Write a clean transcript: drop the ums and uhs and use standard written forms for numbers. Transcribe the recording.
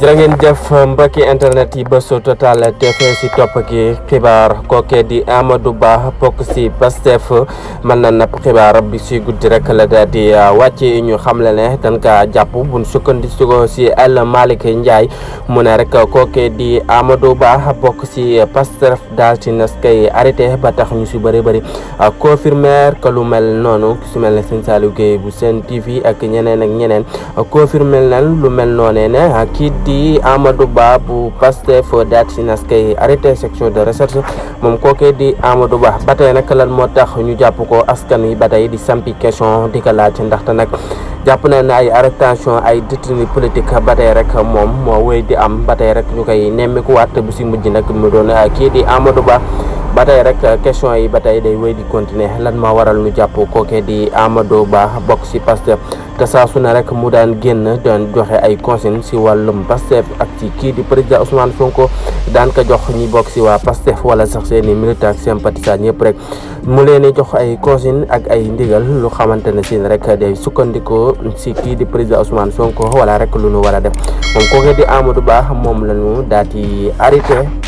jërë ngeen jëf mbokki internet yi Buzz Total TV si topp gi xibaar kooke di Amadou Ba bokk si Pastef mën na napp xibaar bi si guddi rek la daal di wàcce ñu xamle ne dañ ka jàpp buñ sukkandikoo si El Malick Ndiaye mu ne rek kooke di Amadou Ba bokk si Pastef daal ci nas kay arrêté ba tax ñu si bëri confirmer que lu mel noonu su mel ne Sëñ Saliou Gueye bu Sen TV ak ñeneen confirmer nañ lu mel noonee ne kii di Amadou Ba bu Pastef daal ci nas kay arrêté section de recherche moom kookee di Amadou Ba ba tey nag lan moo tax ñu jàpp ko askan wi ba tey di sampi question di ko laaj ndaxte nag jàpp na ne ay arrestation ay détenu politique ba tey rek moom moo wéy di am ba tey rek ñu koy nemmikuwaat bu si mujj nag mu doon kii di Amadou Ba ba tey rek question yi ba tey day wéy di continuer lan moo waral ñu jàpp kookee di Amadou Ba bokk si Pastef te saa su ne rek mu daan génn doon joxe ay consignes si wàllum Pastef ak ci kii di président Ousmane Sonko daan ko jox ñi bokk si waa Pastef wala sax seen i militants ak sympathisants ñëpp rek mu leen di jox ay consignes ak ay ndigal lu xamante ne si rek day sukkandikoo si kii di président Ousmane Sonko wala rek lu nu war a def moom kookee di Amadou Ba moom la ñu daal di arrêté